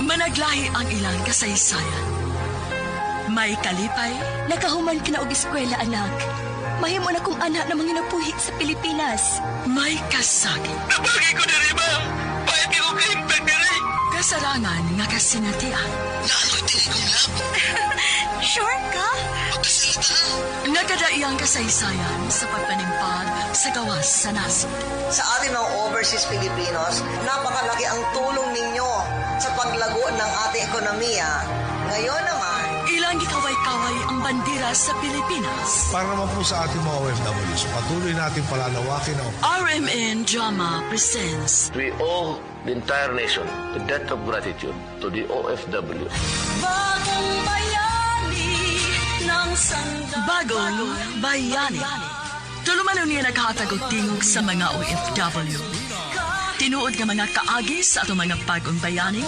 Managlahi ang ilang kasaysayan. May kalipay, Nakahuman ka na og eskwela, anak. Mahimo na kong anak na manginabuhi sa Pilipinas. May kasakit. Nabagay ko diri ba? Pahit ko kahimpag diri. Kasarangan nga kasinatian. Naaloy tinigong lab. Sure ka? Pagkasalita. Nagadaiyang kasaysayan sa pagpanimpag sa gawas sa nasod. Sa ating mga overseas Filipinos, napakalaki ang tulong ninyo sa paglago ng ating ekonomiya. Ngayon naman, Ilang gikaway-kaway ang bandera sa Pilipinas. Para naman po sa ating mga OFWs, patuloy natin palalawakin ang RMN Drama presents We owe the entire nation the debt of gratitude to the OFW. Bagong bayani ng Bagong Bayani. Tulumanon niya naghatag og tingog sa mga OFW. Tinuod nga mga kaagi sa atong mga bagong bayani,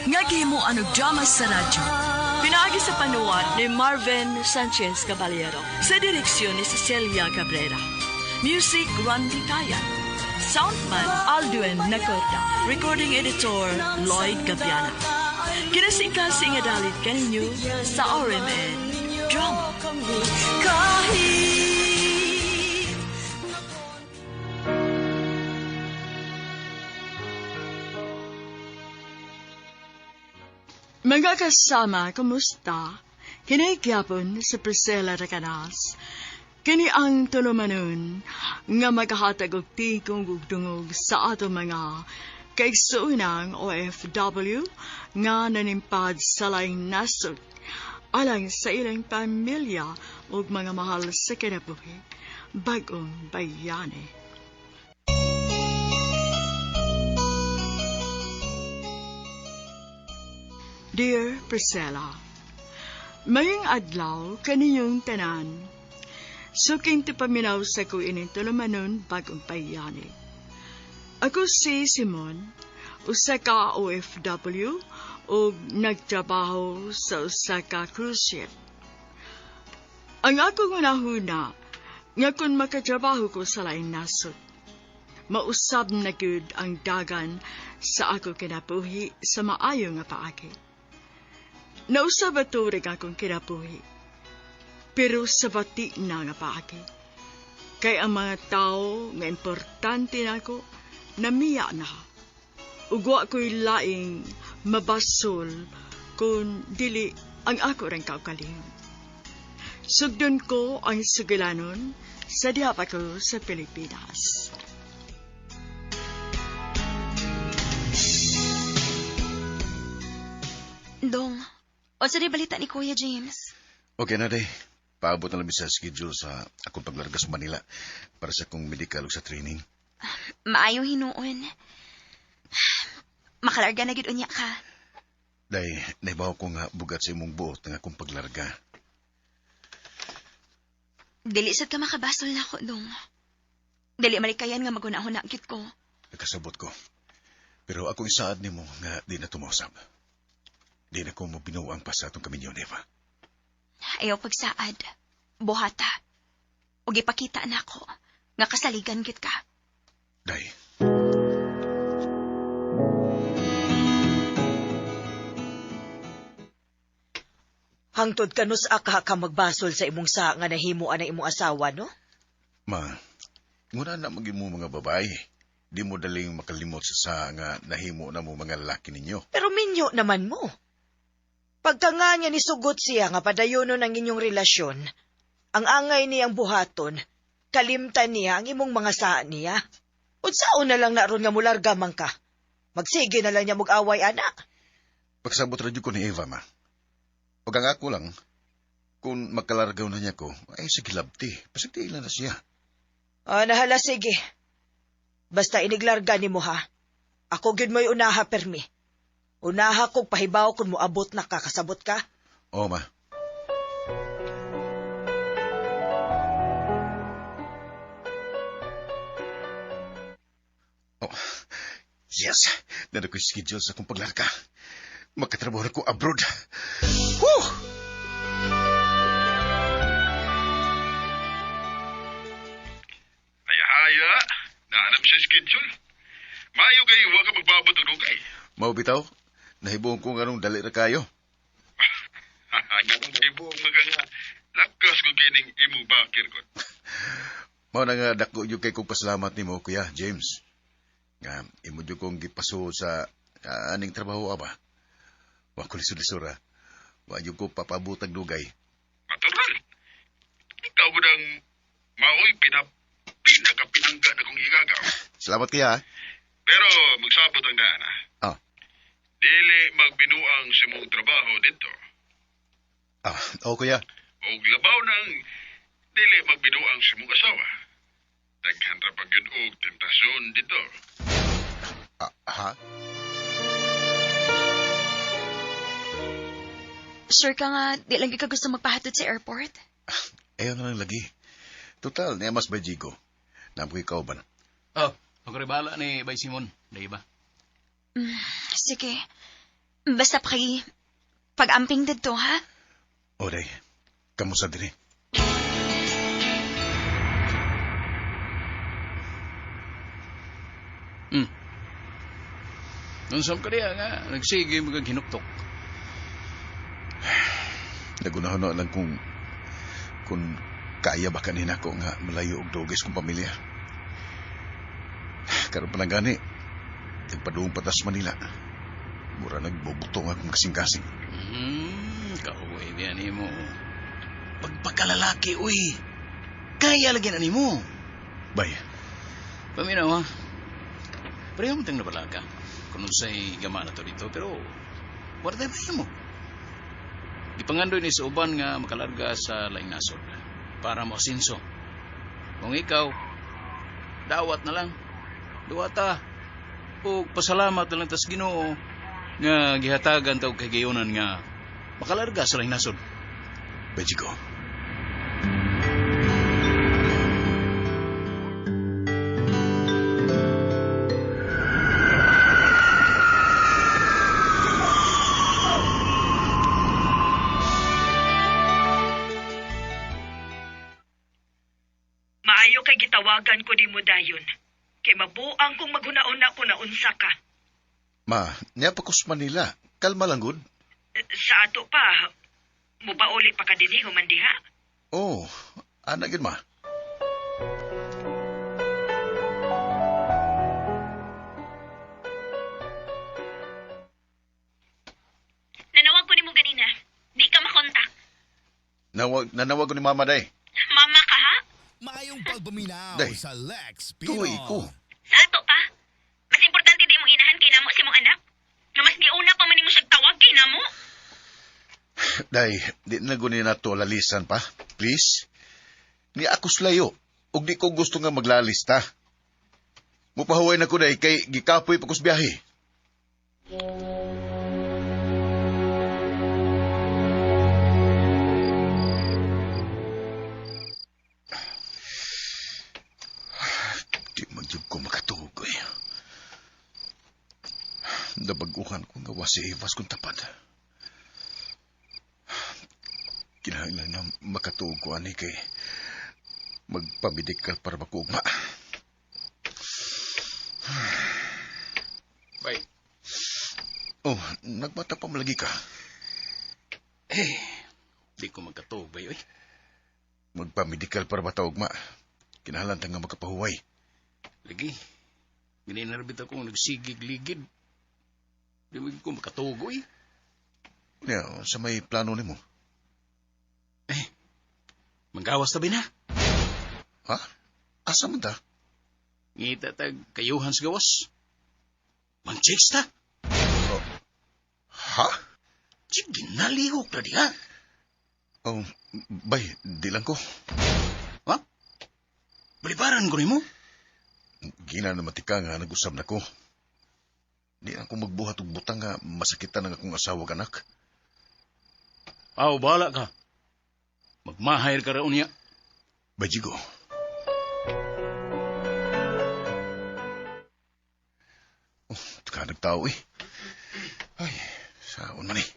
nga gihimuan og drama sa radyo. Pinaagi sa panuwat ni Marvin Sanchez Caballero sa direksyon ni Cecilia Cabrera. Music Randy Tayan. Soundman Aldwin Nacorda. Recording editor Lloyd Gabiana. Kinasingkasing nga dalit kaninyo sa RMN Drama. Kahit Mga kasama, kumusta? Kinahigyapon si Priscilla Recanas. Kini ang tulumanon nga maghahatag og tigong ug dungog sa ato mga kaigsuonang OFW nga nanimpad sa laing nasod alang sa ilang pamilya ug mga mahal sa kinabuhi, bagong bayani. Dear Priscilla, maying adlaw kaniyong tanan. Suking ti paminaw sa ko ining tulumanon bagong bayani. Ako si Simon, usa ka OFW ug nagtrabaho sa usa ka cruise ship. Ang akong hunahuna nga kun makatrabaho ko sa laing nasod, mausab na gyud ang dagan sa ako kinabuhi sa maayo nga paagi. Nausab ato rin akong kinabuhi, pero sa bati na nga paagi. Kay ang mga tao nga importante nako, namiya na. Ug wa ko'y laing mabasol kung dili ang ako rin kaugalingon. Sugdon ko ang sugilanon sa diha pa ko sa Pilipinas. Dong, unsa di balita ni Kuya James? Okay na, day. Paabot na lang sa schedule sa akong paglarga sa Manila para sa akong medical ug sa training. Maayo hinuon. Makalarga na gid unya ka. Day, naibaw ko nga bugat sa imong buot nga akong paglarga. Dili sad ka makabasol nako, Dong. Dili malikayan nga magunahuna gyud ko. Nagkasabot ko. Pero akong isaad nimo nga di na tumausab. Di na ko mo binuang pa sa atong kaminyo, Eva. Ayaw pagsaad. Buhata. Ug ipakita nako nga kasaligan gyud ka. Day, Hangtod kanus aka ka magbasol sa imong sa nga nahimo ang imong asawa, no? Ma, nguna na maging mo mga babae. Di mo daling makalimot sa nga nahimo na mo mga lalaki ninyo. Pero minyo naman mo. Pagka nga niya nisugot siya nga padayonon ang inyong relasyon, ang angay niyang buhaton, kalimtan niya ang imong mga saa niya. Unsaon na lang naron nga mularga man ka. Magsige na lang niya mag-away, ana. Pagsabot radyo ko ni Eva, ma. Pag ang ako lang, kung magkalargaw na niya ko, ay sige labti. Pasig na siya. Ah, nahala, sige. Basta iniglarga ni mo, ha? Ako gyud mo'y unaha, permi. Unaha kog pahibaw kung moabot na ka, kasabot ka. Oo, ma. Oh, yes! Nana ko'y schedule sa akong paglarga. Magkatrabaho na ko abroad. Whew! Ay, haya. Naanap siya schedule. Maayo kayo, huwag ka magbabot og dugay. Mao bitaw, Nahibuong ko nga nung dali ra kayo. Ganong nahibuong mga nga. Lakas ko kining imong bakir ko. Mao na nga dako jud kay kong pasalamat nimo, Kuya James. Nga imo jud kong gipasuod sa aning trabaho aba. Wa ko lisod-lisod ra. Wa jud ko papabutag dugay. Natural. Ikaw mo nang maoy pinakapinangga na kong igagaw. Salamat kuya. Pero magsabot ang daan ah. Ah. Dili magbinuang sa imong trabaho dito. Ah, oo kuya. Og labaw nang dili magbinuang sa imong asawa. Daghan ra pag yun og tentasyon dito. Ah, ha? Sure ka nga, di lang ka gusto magpahatod sa airport? Ayaw na lang lagi. Total, niya mas bay Jigo. Naam ko ikaw ba na? Oh, magrebala ni Bay Simon. Di ba? Sige. Basta pa kay pag-amping dito, ha? O, day. Kamusta diri? Unsam ka diya nga, nagsige mo kang hinuktok. Nagunahon na lang kung kaya ba kanina ko nga malayo og dugis kong pamilya. Karon pa lang gani, nagpaduong patas Manila. Mura nagbubutong akong kasing-kasing. Kahuwi biya nimo. Pagpakalalaki, uy. Kaya lagi na nimo. Bay. Paminaw, ha? Pareho mo tayong nabalaga. Kung unsay gama na to dito, pero wala tayo mo. Gipangandoy ni sa uban nga makalarga sa laing nasod para moasinso. Kung ikaw, dawat na lang. Duwata. O pasalamat na lang tas Ginoo nga gihatagan ta og kahigayonan nga makalarga sa laing nasod. Bay Jigo. Maayo kay gitawagan ko di mo dayon. Kay mabuang kung maghunaon na ko na unsa ka. Ma, niya pa ko sa Manila. Kalma lang gud. Sa ato pa, mubauli pa ka dinhi human diha. Oh, ana gyud ma. Nanawag ko nimo ganina. Di ka makontak. Nanawag ko ni Mama day. Mama ka, ha? Maayong pagpaminaw Day. sa Lex Pino. Tuoy ko. Sa ato pa. Mas importante di mong inahan kay namo si mong anak. Nga mas giuna pa man nimo siyang tawag kay namo. Day, di na guni na to lalisan pa. Please. Ni ako slayo. Ug di ko gusto nga maglalista. Mupahuway na ko day kay gikapoy pa ko sa biyahe. Di man jud ko makatuog eh. Nabaguhan ko nga wa si Evas kung tapad. Kinahanglan nga makatuog ko ani kay magpamedikal para makuugma. Bay. Oh, nagbata pa malagi ka. Eh, di ko magkatuog, bay, uy. Magpamedikal para mataugma. Kinahanglan ta nga makapahuway. Lagi, gininarbit akong nagsigig-ligid. Di mo ko makatuog, uy. Nya, sa may plano nimo? Eh, manggawas tabi na. Ha? Asa man ta? Ngita tag kayuhan sa gawas. Mang-checks ta. Oh. Ha? Sige, nalihok na diha. Oh, bay, di lang ko. Ha? Balibaran ko nimo? Gina na matika nga nag-usab na ko. Di ako magbuhat og butang nga masakitan ang akong asawa ug anak. Aw, bahala ka. Magmahayar ka raon niya. Bay Jigo. Oh, tukanag tao eh. Ay, saon man eh.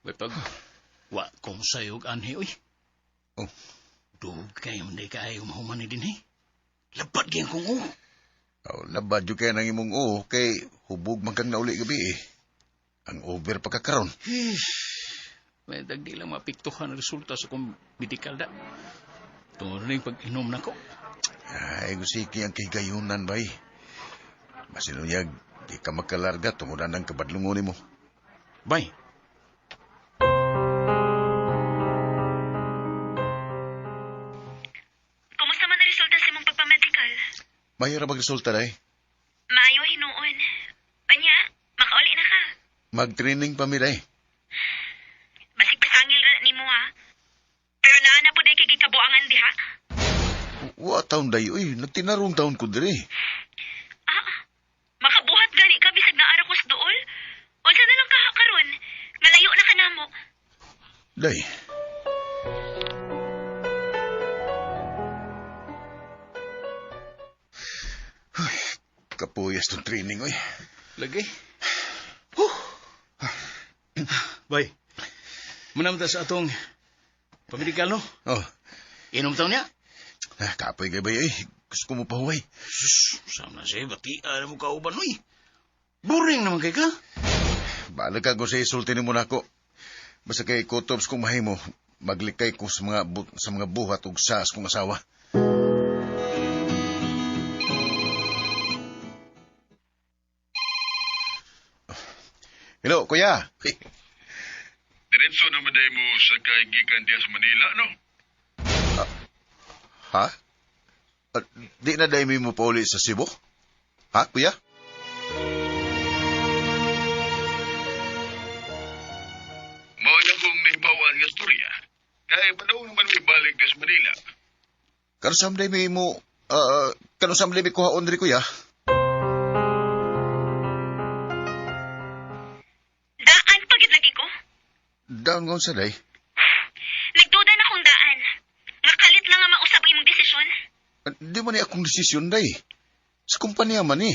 Bay pag, wa kong sayog anhi, uy. Oh. Dug kayo, hindi kayo mahuman ni din eh. Labat gyud kong ulo. Oh, labad yun kaya ng imong oo kay hubog man kang nauli gabi eh. Ang over pa ka karon. May dagdi lang mapiktuhan ang resulta sa kong medikal da. Tungod na yung pag-inom na ko. Ay, gusiki ang kigayunan, bay. Masinuyag, di ka makalarga tungod na ng kabadlungon nimo. Bay. Kumusta man ang resulta sa imong pagpamedikal? Mahirap ang resulta, day. Maayo hinuon. Anya, makauli na ka. Mag-training pa mi, day. Basig pasangil ra nimo ha. Pero naa na pud ay kay gikabuangan diha. Wa taon, day. Uy, nagtinarong taon ko diri. Ah, makabuhat gani ka bisag naa ra ko sa duol. Unsa na lang ka karon? Malayo na ka namo. Day. Ay, kapuyas tong training, oy. Lagi. Huh. Bay. Manamta sa atong pamedikal, no? Oh. Inom taon niya? Ah, kapoy kay bay, oy. Gusto ko mo pahuway. Sus, sama na siya. Bati, alam mo kauban, oy. Boring naman kay ka. Balag ka ko sa isulti ni mo na ako. Basta kay kutob kung mahimo, maglikay ko sa mga, sa mga buhat ug saas kong asawa. Hello, kuya. Diretso naman day mo sa kaigikan diya sa Manila, no? Ha? Di na day mo pauli sa Cebu? Ha, kuya? Mao na kong nahibawan nga storya. Kaya panahon naman may balik ka sa Manila. Kanusam day mo, kanusam day mi kuhaon diri, kuya? Daan pagid lagi ko. Daan nga sa day? Nagduda na kong daan. Nakalit lang nga mausap ang imong desisyon. Di man ni akong desisyon, day. Sa kumpanya man ni.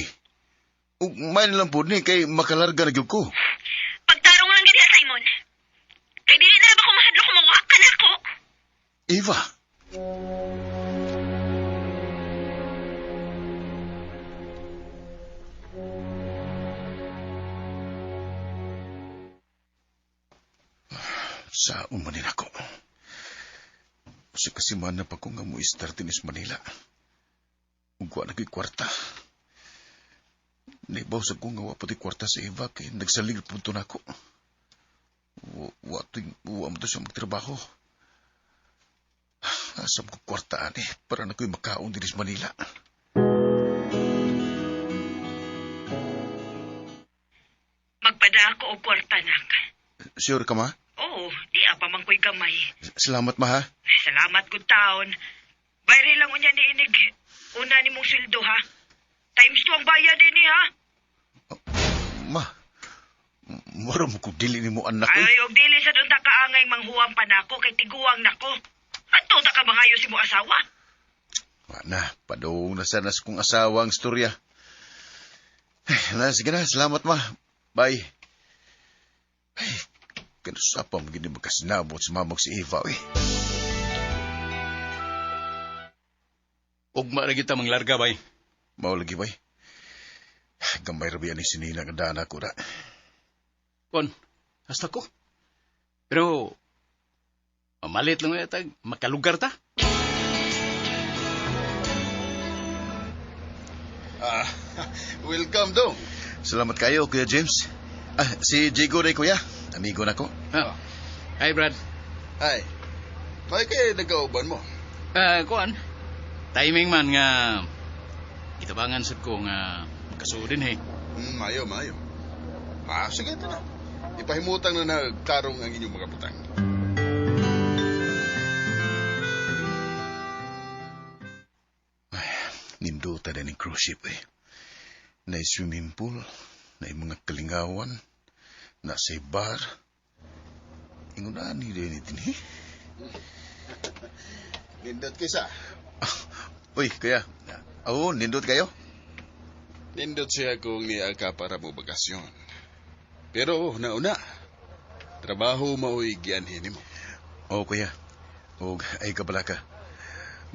Ug may lang po ni kay makalarga na gyud ko. Pagtarong lang gid Simon. Kay dili na ba ko mahadlok kung ka na ako? Eva. Sa umanin ako. Sa kasimana pa ko nga mo start din is Manila. Ug wa na ko'y kwarta. Nibaw sa ko nga wa pati kwarta sa Eva kay nagsalig punto na ako. Wa mo to siya magtrabaho. Asam ko kwarta ani para na ko'y makaon din is Manila. Magpada ako og kwarta nak. Sure ka, ma? Oo, di apa man ko'y gamay. Salamat, ma, ha? Salamat gud taon. Bayri lang unya ni inig. Una ni mong sweldo ha. Times 2 ang bayad din ha. Ma, mura mo kung dili ni mo anak. Ay, og dili sa dunta kaangay manghuwam pa nako kay tiguang nako. Adto ta ka mangayo si mo asawa. Wa na, padung na sana sa kong asawa ang istorya. Ay, na, sige na, salamat ma. Bye. Ay, kanusa pa mo gini magkasinabot sa mamag si Eva, eh. Ugma na kita manglarga, bay. Mao lagi, bay. Gamay rabi ani sinina nga dana ko ra. Kon, hasta ko. Pero, mamalit lang yata, makalugar ta. Ah, welcome, dong. Salamat kayo, Kuya James. Ah, si Jigo rin, Kuya. Amigo na ko. Ah. Hi, Brad. Hi. May kaya nagkauban mo? Kuan. Timing man nga itabangan sad ko nga makasudin eh. Mayo, mayo. Ah, sige na. Ipahimutang na nagtarong ang inyong mga butang. Ay, ninduta din ang cruise ship eh. Na swimming pool, na mga kalingawan, na sa bar. Ingon na ni din eh. Nindot kaysa. Uy, kuya. Oo, nindot kayo? Nindot siya kung niya ka para mo bakasyon. Pero nauna, trabaho mao'y gianhin mo. Oo, kuya. Og ay kabala ka.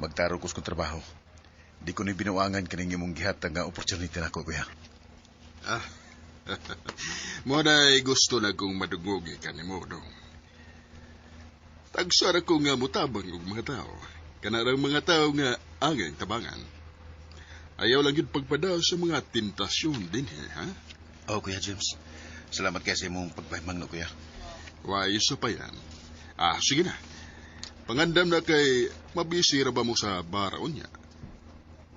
Magtaro ko sa trabaho. Di ko ni binuangan kaning imong gihatag nga opportunity nako, kuya. Ah. Mo na gusto na kong madungog kanimo dong. Tagsara ko nga mutabang og mga tao. Kanarang mga tao nga angay tabangan. Ayaw lang yun pagpadaw sa mga tentasyon din, eh, ha? Oh, Kuya James. Salamat kay sa imong pagpahimang no, kuya. Why, isa pa yan. Ah, sige na. Pangandam na kay mabisi ra ba mo sa bar unya.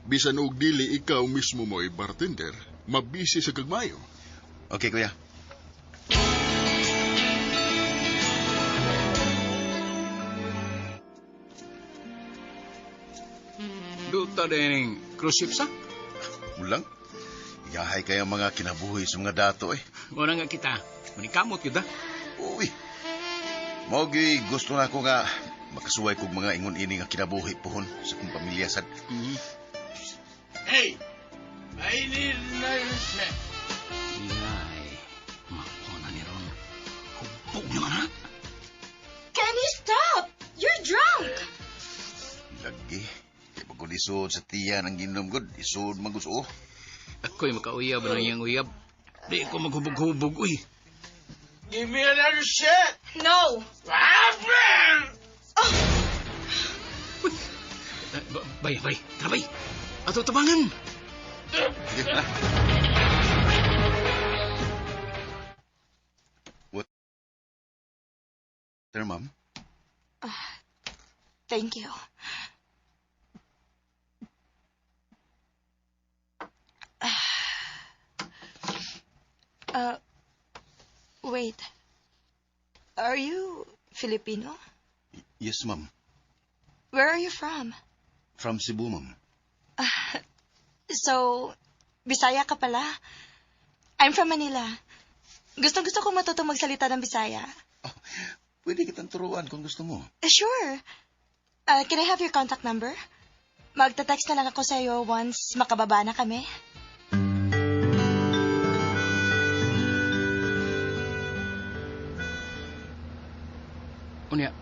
Bisan og dili ikaw mismo mo'y bartender, mabisi sa kagmayo. Okay, kuya. Duta din cruise ship sa? Mulang. Yahay kaya mga kinabuhi sa mga dato eh. Wala nga kita. Manikamot yun da. Uy. Mogi gusto na ko nga makasuway kog mga ingon ini nga kinabuhi pohon sa kong pamilya sad. Mm. Hey! I need another shot. Yay. Makona ni Ron. Hubog naman ha. Kenny, stop! You're drunk! Lagi. Kay pag isod sa tiyan ang ginom gud, isod man gud oh. Ako'y makauyab na iyang uyab. Di ko maghubog-hubog, uy. Give me another shot! No! Bay, bay, tara bay. Ato tabangan. Sige na. What? Sir, ma'am? Thank you. Wait. Are you Filipino? Yes, ma'am. Where are you from? From Cebu, ma'am. So, Bisaya ka pala. I'm from Manila. Gustong-gusto ko matuto magsalita ng Bisaya. Oh, pwede kitang turuan kung gusto mo. Sure. Can I have your contact number? Magta-text na lang ako sa'yo once makababa na kami. Unya,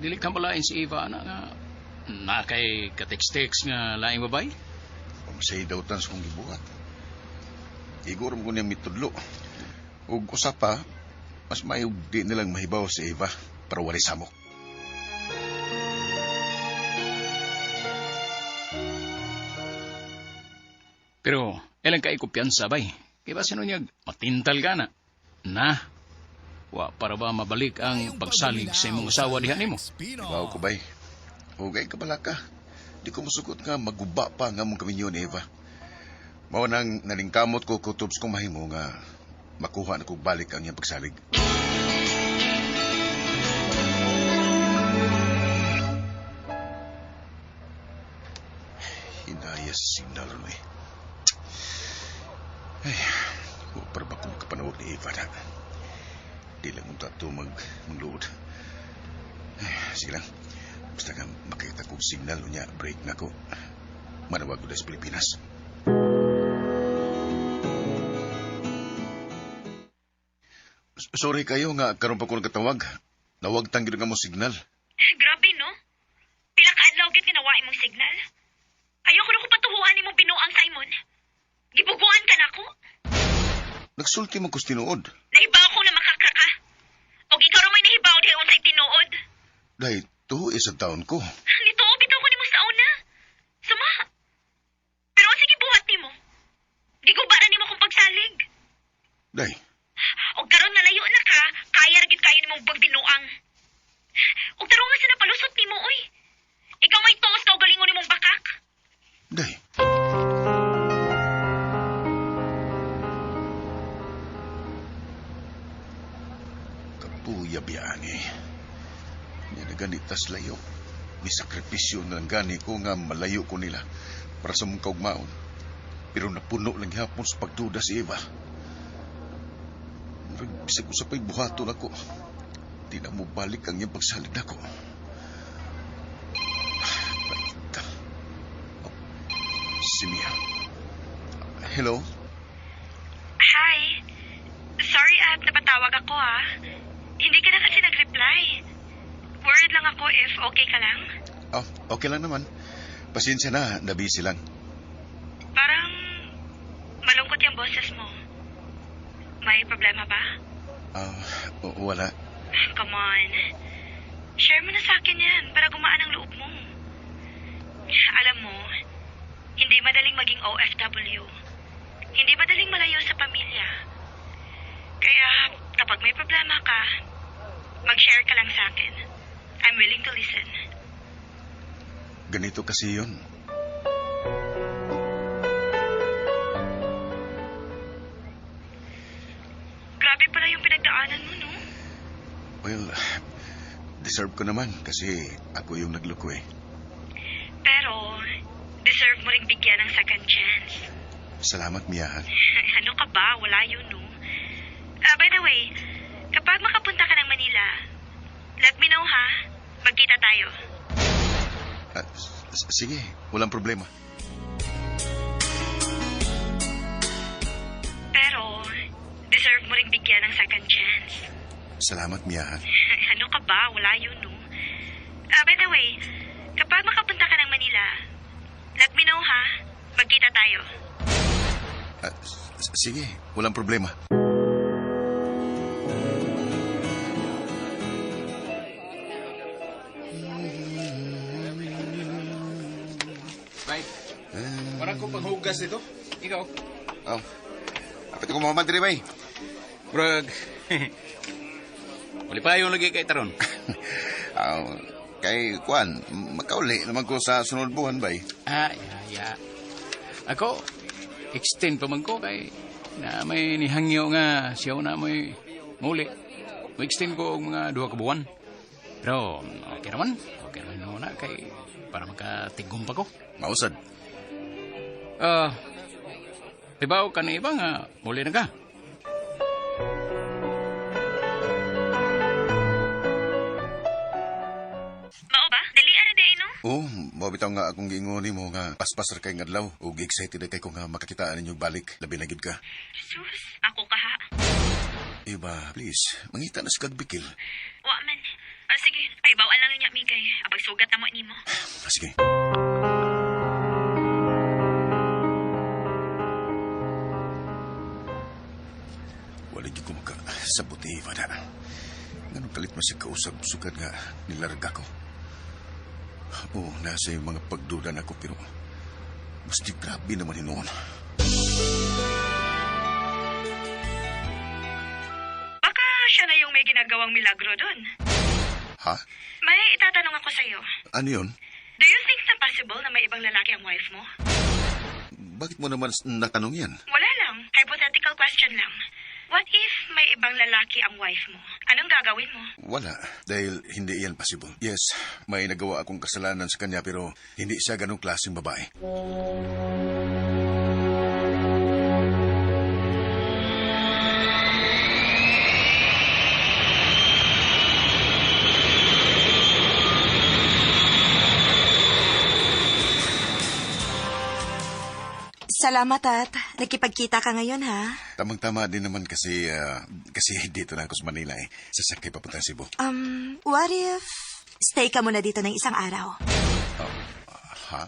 dili ka malain si Eva, ana nga na kay katext-text nga laing babay? Unsay daw tan sa kong gibuhat. Igor mo ko niya mitudlo. Ug usa pa, mas maayo di nilang mahibaw si Eva para wali samok. Pero, ilang kay kumpiyansa, bay? Kaya ba sinunyag, matintal ka na. Na, wa para ba mabalik ang pagsalig sa imong asawa diha nimo? Ibaw ko, bay. Ugay ka bala ka. Di ko musukot nga maguba pa nga mong kaminyo ni Eva. Mao nang nalingkamot ko kutubs kong mahimo nga makuha na kog balik ang iyang pagsalig. Hinaya sa signal ron eh. Ay, wa para ba ko makapanawag ni Eva na? Di lang unta to magluod. Ay, sige lang. Basta nga makita kong signal niya, break na ko. Manawag ko na sa Pilipinas. Sorry kayo nga karon pa ko nagkatawag. Nawag tang gid nga mo signal. Grabe, no? Pila ka adlaw gid ginawa imong signal. Ayoko na ko patuhuan imong binuang, Simon. Gibuguan ka nako. Nagsulti mo kus tinuod. Nahibaw ko na makakra ka. Og ikaw ra may nahibaw diha unsay tinuod. Dahil tuo sa taon ko. Nituo bitaw ko nimo sa una. Suma. Pero unsa gibuhat nimo? Giguba na nimo kong pagsalig. Day, Og karon nga layo na ka, kaya ra gid kayo nimong pagbinuang. Og tarungan sa napalusot nimo oy. Ikaw may tuos ka galingon nimong bakak. Day. Kapuya biyani. Nga na ganit tas layo. May sakripisyo na lang gani ko nga malayo ko nila para sa mong kaugmaon. Pero napuno lang hapon sa pagduda si Eva. Murag bisag usa pa'y buhaton ako. Di na mo balik ang iyang pagsalig nako. Baita. Oh, si Mia. Hello? Hi. Sorry at napatawag ako ah. Hindi ka na kasi nag-reply. Worried lang ako if okay ka lang. Oh, okay lang naman. Pasensya na, nabisi lang. Parang malungkot yung boses mo. May problema ba? Wala. Come on. Share mo na sa akin yan para gumaan ang loob mo. Alam mo, hindi madaling maging OFW. Hindi madaling malayo sa pamilya. Kaya kapag may problema ka, mag-share ka lang sa akin. I'm willing to listen. Ganito kasi yun. Grabe pala yung pinagdaanan mo, no? Well, deserve ko naman kasi ako yung nagloko eh. Pero, deserve mo ring bigyan ng second chance. Salamat, Miyahan. Ano ka ba? Wala yun, no? By the way, kapag makapunta ka ng Manila, let me know, ha? Magkita tayo. Sige, walang problema. Pero, deserve mo ring bigyan ng second chance. Salamat, Miyahan. Ano ka ba? Wala yun, no? By the way, kapag makapunta ka ng Manila, let me know, ha? Magkita tayo. Sige, walang problema. Bye. Wala ko panghugas dito. Ikaw? Oh. Apit ko mga madri, bay. Brag. Uli pa yung lagi kay taron. Kay Juan, makauli naman ko sa sunod buwan, bay. Ya. Ako, extend pa man ko kay na may nihangyo nga siya na may muli. Mo-extend ko og mga 2 ka buwan. Pero okay naman. Okay naman na kay para makatigom pa ko. Mausad. Tibaw ka na iba nga muli na ka. Mao ba? Dali ara di ay, no? Oh, mao bitaw nga akong giingon nimo nga paspas ra kay ngadlaw ug excited kay ko nga makakitaan ninyo balik. Labi na gid ka. Jesus, ako ka ha. Iba, please, mangita na sa kagbikil. Wa man. Sige, paibawan lang niya mi kay abag sugat na mo nimo. Sige. Wala gyud ko makasabot ni Eva na. Nganong kalit man siya kausap, sugad nga nilarga ko. Oo, nasa yung mga pagduda na ko, pero mas di grabe naman hinuon. Baka siya na yung may ginagawang milagro doon. Ha? May itatanong ako sa'yo. Ano yun? Do you think na possible na may ibang lalaki ang wife mo? Bakit mo naman natanong yan? Wala lang. Hypothetical question lang. What if may ibang lalaki ang wife mo? Anong gagawin mo? Wala. Dahil hindi yan possible. Yes, may nagawa akong kasalanan sa kanya pero hindi siya ganong klaseng babae. Salamat at nakipagkita ka ngayon, ha? Tamang-tama din naman kasi dito na ako sa Manila eh. Sasakay papunta sa Cebu. What if stay ka muna dito ng isang araw? Ha?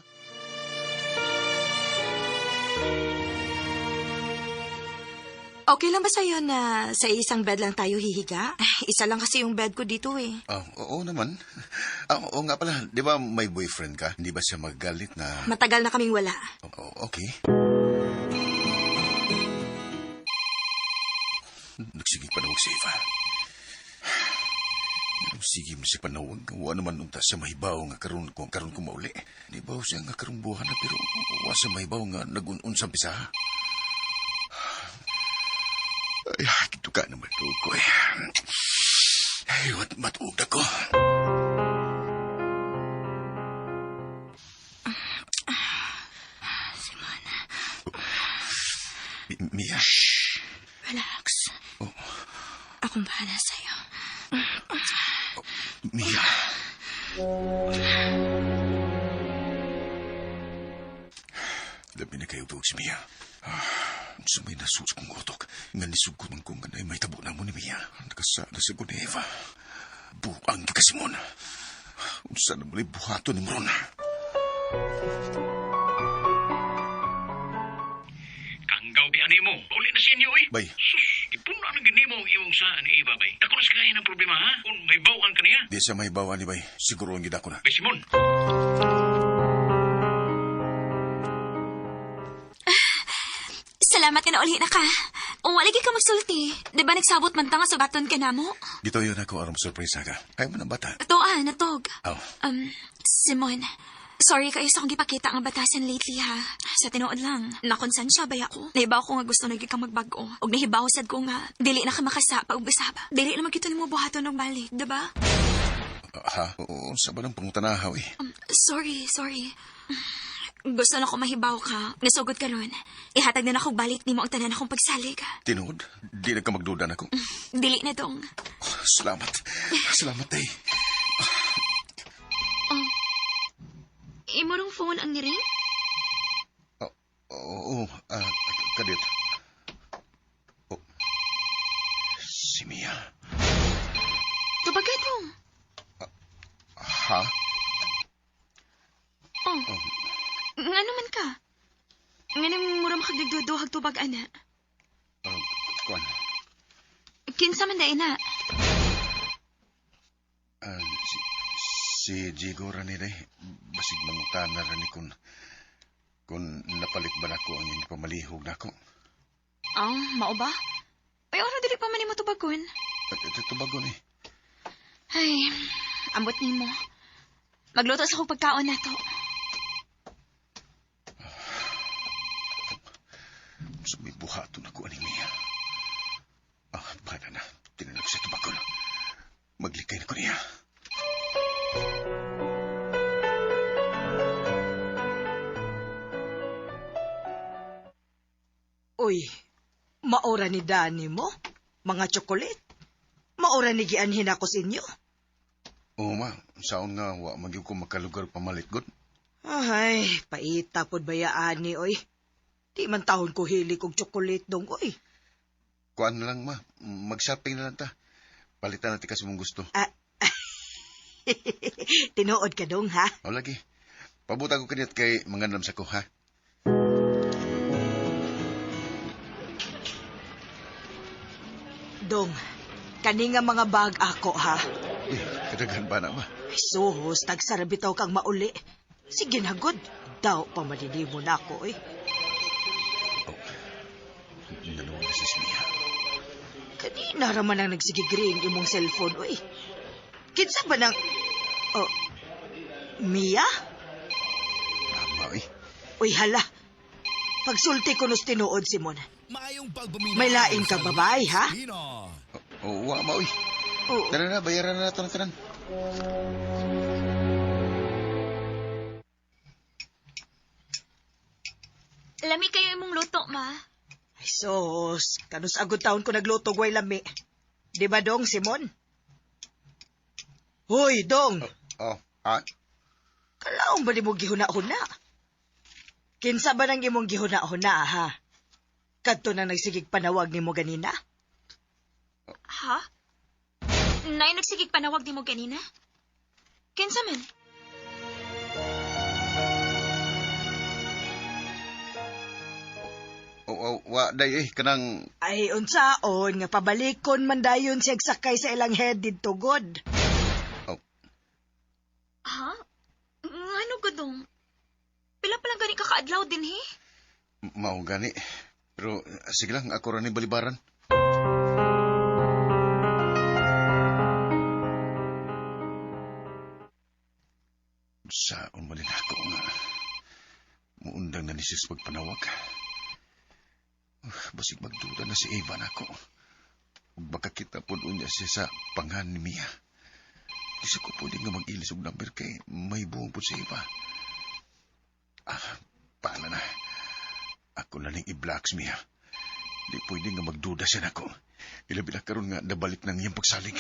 Okay lang ba sa'yo na sa isang bed lang tayo hihiga? Isa lang kasi yung bed ko dito eh. Oo naman. Oo nga pala. Di ba may boyfriend ka? Hindi ba siya magalit na... Matagal na kaming wala. Okay. Nagsige panawag si Eva. Sige mo siya panawag. Wa naman unta siya mahibaw nga karon ko mauli. Di ba siya nga karong buwan na pero wa siya mahibaw nga nagun-un sa pisa. Ay, kituka naman ito ko eh. Ay, matuog na ko. Simon. Mia. Shh. Relax. Oh. Akong bahala sa'yo. Oh, Mia. Labi na kayo tuog si Mia. Sumay na sus kong utok. Nga nisugod man kong ganay may tabo na mo ni Mia. Nakasada sa ko ni Eva. Buang ka, Simon. Unsa na muli buhato ni Moron. Kanggaw di ani mo. Uli na sa inyo, eh. Bay. Sus, ipuna na gini mo ang imong saan ni Iba, bay. Ako na sa kaya ng problema, ha? Kung may bawaan ka niya. Di siya may bawa ni bay. Siguro ang gid ako na. Bay, Simon. Salamat ka na uli na ka. O wala ka magsulti. Di ba nagsabot man ta nga subaton ka namo? Dito yun ako aron surprise ka. Kaya mo ng bata. Ato ah, natog. Aw. Simon, sorry kayo sa akong gipakita nga batasan lately ha. Sa tinuod lang, nakonsensya ba ako? Nahibaw ko nga gusto na gyud kang magbago. Og nahibaw sad ko nga, dili na ka makasapa og usab. Dili na magkita nimo buhaton og balik, di ba? Ha? Oo, sa ba ng pangutanahaw eh? Sorry, sorry. Gusto na ko mahibaw ka. Nasugod ka ron. Ihatag na nako balik nimo ang tanan akong pagsalig. Tinuod? Di na ka magduda nako. Dili na dong. Oh, salamat. Salamat eh. Oh. Imo rong phone ang niring? Oo, kadit. Oh. Si Mia. Tubagay dong. Ha? Oh. Nga naman ka? Nga naman mura makagdagduduhag tubag, ana. Kuan. Kinsa man dahil na? Si Jigo ra ni day. Basig mangutana ra ni kung napalit ba nako ang iyang pamalihog nako. Oh, mao ba? Ay, ano dili pa man nimo tubagon? At ito tubagon eh. Ay, ambot nimo. Magluto sa akong pagkaon nato. Sa may buhaton ako aning niya. Ah, para na. Tinanong sa tubagon. Maglikay na ko niya. Uy, maora ni Danny mo? Mga tsokolet? Maora ni gianhin ako sa inyo? Oo, ma. Saon nga, wa magyud ko makalugar pamalit, god. Ay, paita pod bayaan ni, oy. Di man taon ko hilig og tsokolet dong, oy. Kuan na lang, ma. Mag-shopping na lang ta. Palitan natin kasi mong gusto. Ah, tinuod ka dong, ha? O, lagi. Pabuta ko kaniyat kay mangandam sa ko, ha? Dong, kani nga mga bag ako, ha? Uy, kadaghan ba na, ma? Ay, suhos, tagsarabitaw kang mauli. Sige na, good. Daw, pamalili mo na ako, oy. Oh, naluwag na si Mia. Kanina raman ang nagsigigring imong cellphone, oy. Kinsa ba nang... Oh, Mia? Mama, oy. Uy, hala. Pagsulti ko nos tinuod, Simon. May lain ka babae, ha? Oh, wa, ma, oy. Oo. Tara na, bayaran na nato na tanan. Lami kayo imong luto, ma. Ay, sos. Kanus agod taon ko nagluto, gway lami. Di ba, dong, Simon? Hoy, dong. Oh, ha? Kalaong ba ni mo gihuna-huna? Kinsa ba nang imong gihuna-huna, ha? Kadto na nagsigig panawag ni mo ganina? Ha? Nay, nagsigig panawag ni mo ganina? Kinsa man? Oh, wa, day, eh, kanang... Ay, unsaon, nga pabalikon man dayon siya sakay sa ilang head didto, god. Oh. Ha? Ngano gudong? Pila pa lang gani kakaadlaw din, he? Mao gani. Pero, sige lang, ako ra ni balibaran. Saon man din ako nga. Muundang na ni sis pagpanawag. Basig magduda na si Eva nako. Ug baka kita pod unya siya sa panghan ni Mia. Di sa ko pwede nga mag-ilis og number kay may buong pod si Eva. Ah, paano na? Ako na ning i-blocks Mia. Di pwede nga magduda siya nako. Ilabi na karon nga nabalik nang iyang pagsalig.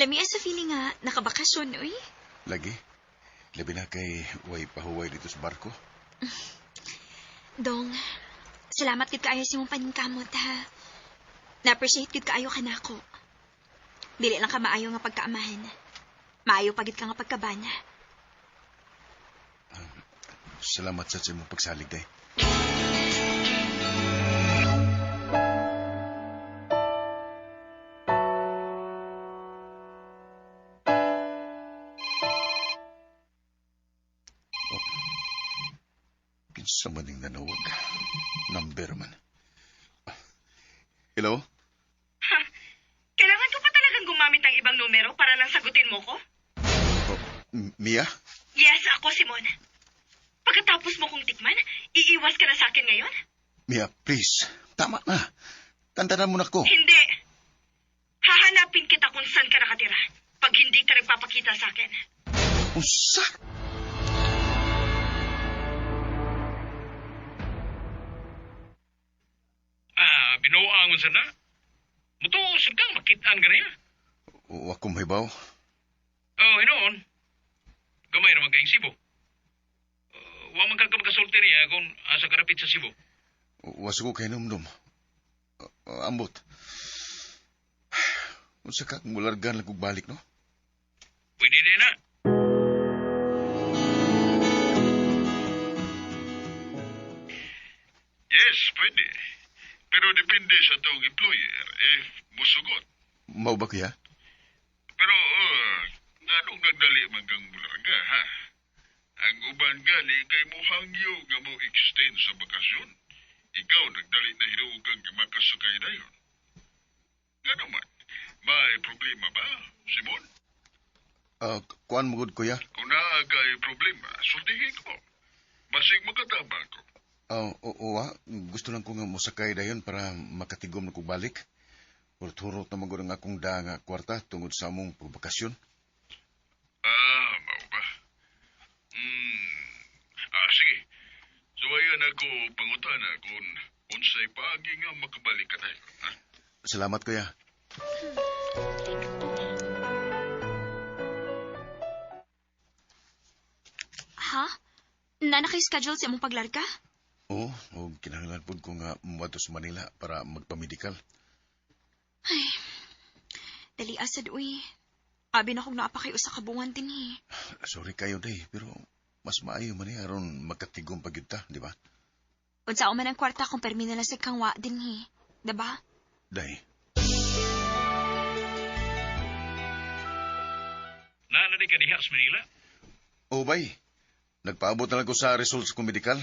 Lami sa feeling nga, nakabakasyon, uy. Lagi. Labi na kay way pahuway dito sa barko. Dong, salamat kit kaayo sa imong paningkamot, ha. Na-appreciate gid kaayo ka nako. Dili lang ka maayo nga pagkaamahan. Maayo pagid ka nga pagkabana. Salamat sa imong pagsalig, day. Oh. Kinsa man ning nanawag? Number man. Hello? Ha? Kailangan ko pa talagang gumamit ng ibang numero para lang sagutin mo ko? Oh, Mia? Yes, ako, Simon. Pagkatapos mo kong tikman, iiwas ka na sa akin ngayon? Mia, please. Tama na. Tantanan mo na ko. Hindi. Hahanapin kita kung saan ka nakatira pag hindi ka nagpapakita sa akin. Unsa? Ah, binuang unsa na? Mutuo sad kang makitaan ka niya. Wa ko mahibaw. Oh, hinoon. Gamay ra man kayong Cebu. Wa man ka makasulti niya kung asa karapit sa Cebu. Wa ko kay numdum. Ambot. Unsa ka mulargan lang kog balik, no? Pwede din na. Yes, pwede. Pero depende sa tong employer if musugot. Mao ba kuya? Pero, nganong nagdali man kang mularga, ha? Ang uban gani kay muhangyo nga mo extend sa bakasyon. Ikaw nagdali na hinuog kang makasakay dayon. Ngano man, may problema ba, Simon? Kuan mo gud kuya? Kung naa kay problema, sultihin ko. Basig makatabang ko. Oo, gusto lang ko nga mosakay dayon para makatigom na kog balik. Hurot-hurot na man gud ang akong da nga kwarta tungod sa among pagbakasyon. Ah, mao ba? Sige. Suwayan ako pangutana kung unsay paagi nga makabalik ka tayo. Ha? Salamat, kuya. Ha? Na naka-schedule sa imong paglarga? Oo, og kinahanglan pud ko nga moadto sa Manila para magpamedikal. Ay, dali asad, uy. Abi na kong naapakay usa ka buwan din eh. Sorry kayo, day, pero mas maayo man eh aron magkatigom pa gyud ta, di ba? Unsa man ang kwarta kung permi na lang sa kangwa din eh. Diba? Day. Naa na di ka diha sa Manila? Oh, bay. Nagpaabot na lang ko sa results kong medikal.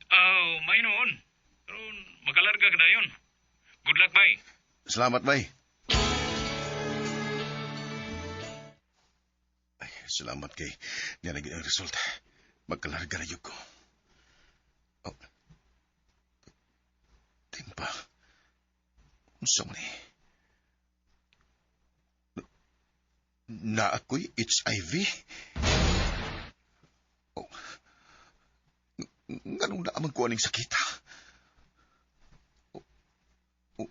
Oh, may noon. Pero makalarga ka dayon. Good luck, bay. Salamat, bay. Ay, salamat kay niya naging ang result. Magkalarga na yun ko. Oh. Timpa. Unsa man eh? Na ako'y HIV? Oh. Nganong naaman ko aning sakita?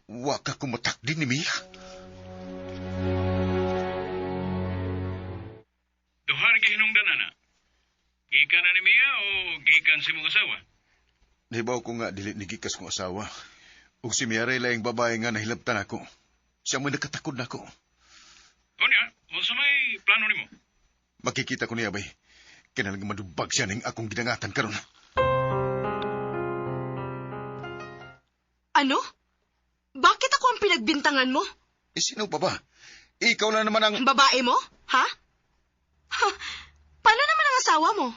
Wa ka kumatak din ni Mia. Duhar gihinungdan na. Gikan na ni Mia o gikan si mong asawa? Nahibaw ko nga dili nigikas kong asawa. Ug si Mia ray laing babae nga nahilabtan ako. Siya mo'y nakatakod na ako. Unya, unsa may plano nimo? Makikita ko niya, bay. Kinahanglan madubag siya ning akong gidangatan karon. Ano? Bakit ako ang pinagbintangan mo? Eh, sino pa ba? Ikaw na naman ang... Ang babae mo? Ha? Ha? Paano naman ang asawa mo?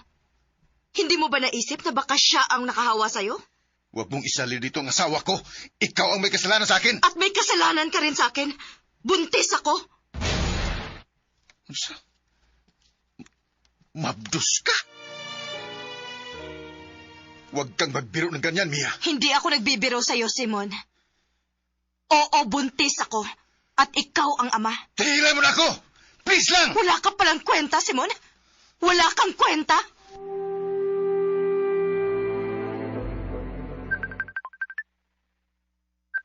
Hindi mo ba naisip na baka siya ang nakahawa sa'yo? Huwag mong isali dito ang asawa ko. Ikaw ang may kasalanan sa akin. At may kasalanan ka rin sa akin. Buntis ako. Unsa? Mabdus ka? Huwag kang magbiro ng ganyan, Mia. Hindi ako nagbibiro sa'yo, Simon. Oo, buntis ako. At ikaw ang ama. Tigilan mo na ako! Please lang! Wala ka palang kwenta, Simon. Wala kang kwenta.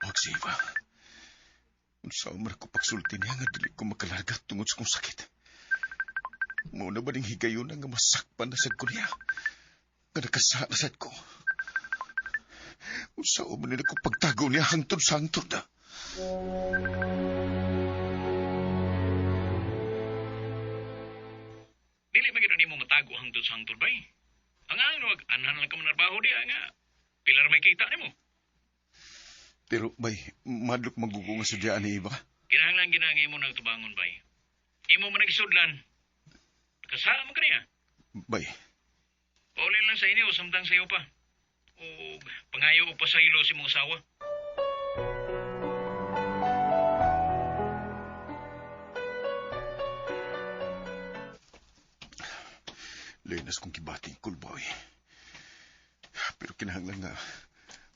Huwag si Eva. Unsa man ako pagsulti niya nga dili ko makalarga tungod sa kong sakit. Muna ba ning higayon nga masakpan na sad ko niya? Nga nakasala sad ko. Unsa man nila ko pagtago niya hangtod sa hangtod na. Dili man gid nimo matago hangtod sa hangtod bay. Ang ang anhan lang ka manarbaho diha nga. Pila ra may kita nimo. Pero, bay, madlok magugo nga sudyaan ni Eva. Kinahanglan ginang imo nang tubangon bay. Imo man nagisudlan. Kasama man kaniya. Bay, Pauli lang sa inyo samtang sayo pa. O pangayo og pasaylo si mong asawa. Lenas kong kibati, cool boy. Pero kinahanglan nga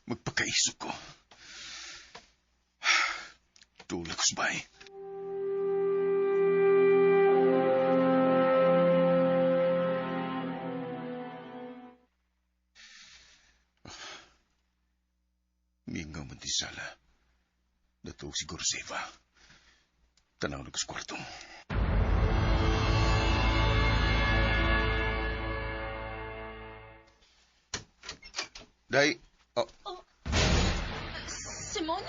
magpakaisog ko. Tulak ko bay. Mingaw man di sala. Natuog siguro sa Eva. Tanaw na ko sa kwarto. Day, oh, Simon?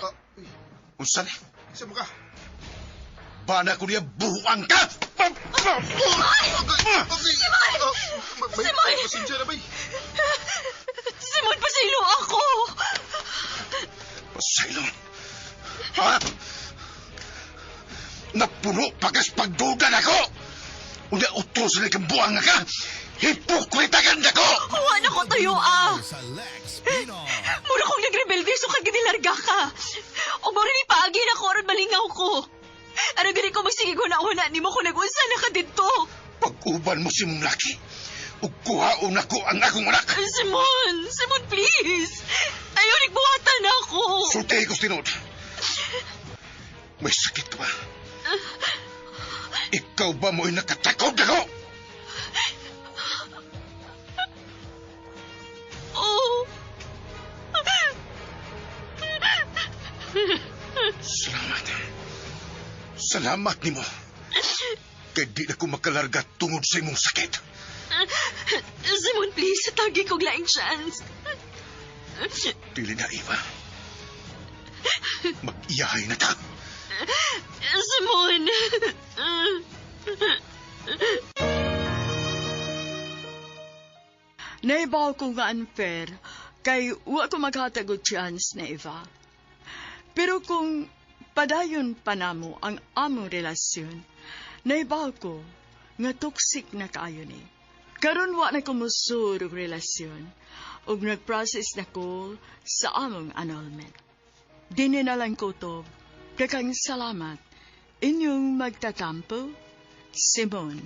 Unsa ni? Isa mo ka? Bana ko niya buang ka! Okay. Simon! Bay, Simon! Pasensya na, bay. Simon, pasaylo ako! Pasaylo? Ha? Napuno pagas pagduda na ko! Unya utro sa likang buang ka! Hipokrita ganda ko! Huwa na ko tayo, ah! Mura kong nagrebelde so kag ginilarga ka. O mo rin ipaagi na ko aron malingaw ko. Ano gani ko magsigig huna-huna nimo kung nag-unsa na ka didto? Pag-uban mo si mong laki, ug kuhaon nako ang akong anak. Simon! Simon, please! Ayaw, nagbuhatan na ako! Sultihi ko tinuod. May sakit ka ba? Ikaw ba mo'y nakatakod ako? Oh. Salamat. Salamat nimo. Kay di na ko makalarga tungod sa imong sakit. Simon, please, tagi kog laing chance. Dili na, Eva. Mag-iyahay na ta. Simon! Naibaw ko nga unfair, kay wa ko maghatag og chance na Eva. Pero kung padayon pa namo ang among relasyon, naibaw ko nga toxic na kaayo ni. Karon wa na ko musud og relasyon ug nag-process na ko sa among annulment. Dini na lang ko to. Daghang salamat. Inyong magtatampo, Simon.